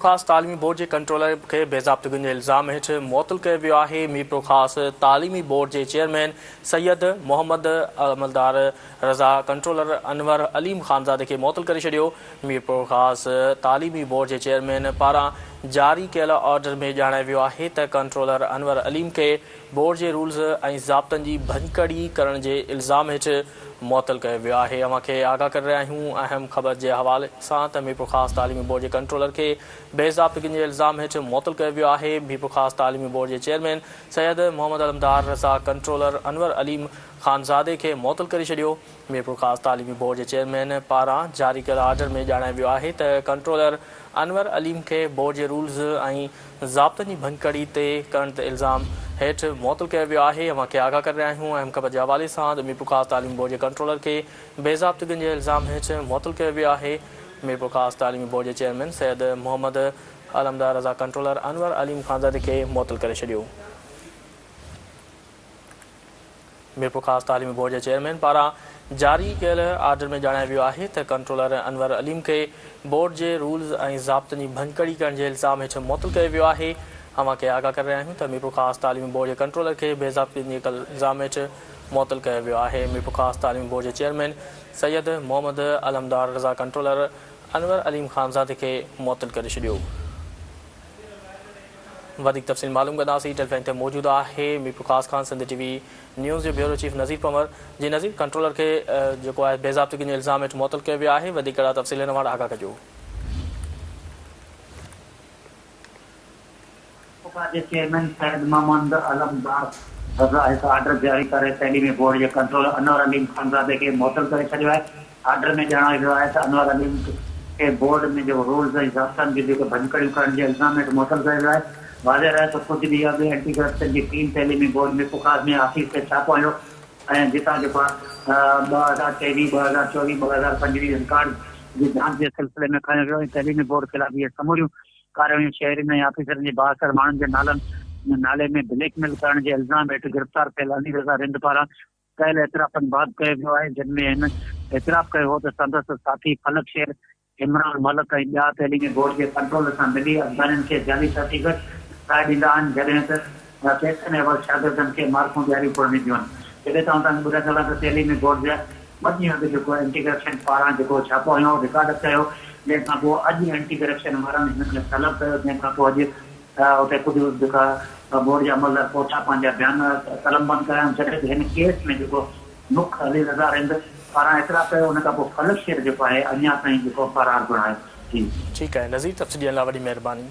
خاص تعليمي بورڊ جي ڪنٽرولر کي بيضابطگين جي الزام هيٺ معطل ڪيو ويو آهي. ميرپورخاص تعليمي بورڊ جي چيئرمين سيد محمد عملدار رضا ڪنٽرولر انور عليم خانزادي کي معطل ڪري ڇڏيو. ميرپورخاص تعليمي بورڊ جي چيئرمين پاران جاري ڪيل آرڊر ۾ ڄاڻايو ويو آهي ته ڪنٽرولر انور عليم کي بورڊ جي رولز ۽ ضابطن جي ڀڃڪڙي ڪرڻ جي الزام هيٺ معطل ڪيو ويو آهي. اوهان کي آگاهه ڪري رهيا آهيون اهم خبر جي حوالي سان ته ميرپورخاص تعليمي بورڊ جي ڪنٽرولر کي بي ضابطگين جي الزام هيٺ معطل ڪيو ويو آهي. ميرپورخاص تعليمي بورڊ جي چيئرمين سيد محمد علمدار رضا ڪنٽرولر انور عليم خانزادي کي معطل ڪري ڇڏيو. ميرپورخاص تعليمي بورڊ جي چيئرمين پاران جاري ڪيل آرڊر ۾ ڄاڻايو ويو آهي ته ڪنٽرولر انور عليم کي بورڊ جي رولز ۽ ضابطن جي ڀڃڪڙي تي ڪرڻ تي الزام هيٺ معطل ڪيو ويو آهي. اوهان کي آگاهه ڪري رهيا آهيون اهم خبر جي حوالي سان ته ميرپورخاص تعليمي بورڊ جي ڪنٽرولر کي بي ضابطگين جي الزام هيٺ معطل ڪيو ويو آهي. ميرپورخاص تعليمي بورڊ جي چيئرمين سيد محمد علمدار رضا ڪنٽرولر انور عليم خانزادي کي معطل ڪري ڇڏيو. ميرپورخاص تعليمي بورڊ جي چيئرمين پاران جاري ڪيل آرڊر ۾ ڄاڻايو ويو آهي ته ڪنٽرولر انور عليم کي بورڊ جي رولز ۽ ضابطن جي ڀڃڪڙي ڪرڻ جي الزام هيٺ معطل ڪيو ويو آهي. اوهان کي آگاهه ڪري رهيا آهيون ته ميرپورخاص تعليمي بورڊ جي ڪنٽرولر کي بي ضابطگين جي الزام هيٺ معطل ڪيو ويو آهي. ميرپورخاص تعليمي بورڊ جي چيئرمين سيد محمد علمدار رضا ڪنٽرولر انور عليم خانزادي کي معطل ڪري ڇڏيو. وڌيڪ تفصيل معلوم ڪنداسين ٽيليفون تي موجود آهي ميرپورخاص کان سنڌ ٽي وي نيوز جو بيورو چيف نذير پنور جي نذير ڪنٽرولر کي جيڪو آهي بي ضابطگين جي الزام هيٺ معطل ڪيو ويو آهي وڌيڪ ڪهڙا تفصيل هن وٽ آگاهه ڪجو. اپا جي چيئرمين سيد محمد علمدار رضا هڪ آرڊر جاري ڪري تعليمي بورڊ جي ڪنٽرولر انور عليم خانزادي کي معطل ڪري ڇڏيو آهي. آرڊر ۾ ڄاڻايو ويو آهي ته انور عليم کي بورڊ ۾ جيڪو رولز ۽ ضابطن جون جيڪي ڀڃڪڙيون ڪرڻ جي الزام هيٺ معطل ڪيو ويو آهي. واضح رهي ته ڪجهه ڏينهن اڳ اينٽي ڪرپشن جي ٽيم تعليمي بورڊ ميرپورخاص ۾ آفيس تي ڇاپو هنيو ۽ جتان جيڪو آهي 2023، 2024، 2025 رڪارڊ جي جاچ جي سلسلي ۾ کنيو ويو ۽ تعليمي بورڊ خلاف اهي سموريون ڪارروائيون شهرين ۽ آفيسرن جي بااثر ماڻهن جي نالن نالي ۾ بليڪ ميل ڪرڻ جي الزام هيٺ گرفتار ٿيل علي رضا رند پاران ڪيل اعترافن بعد ڪيو ويو آهي، جن ۾ هن اعتراف ڪيو هو ته سندس ساٿي فلڪ شير، عمران ملڪ ۽ ٻيا تعليمي بورڊ جي ڪنٽرول سان ملي افغانين کي جعلي سرٽيفڪيٽ ٺاهي ڏيندا آهن، جڏهن ته پئسن عيوض شاگردن کي مارڪون ڏياريون پڻ وينديون آهن. جڏهن ته آئون توهان کي ٻڌائي ڇڏان ته تعليمي بورڊ جا ٻه ڏينهن اڳ جيڪو اينٽي ڪرپشن پاران جيڪو ڇاپو هنيو رڪارڊ ڪيو، جنهن کان پوء اڄ اينٽي ڪرپشن وارن هنن کي طلب ڪيو، جنهن کان پوء اڄ اتي ڪجهه جيڪا بورڊ جا عملدار پهتا پنهنجا بيان قلمبند ڪيا ۽ جڏهن به هن ڪيس ۾ جيڪو مک علي رضا رند پاران اعتراف ڪيو ان کان پوء فلڪ شير جيڪو آهي اڃا تائين جيڪو فرار پڻ آهي جي. ٺيڪ آهي نذير تفصيل ڏيڻ لاء وڏي مهرباني.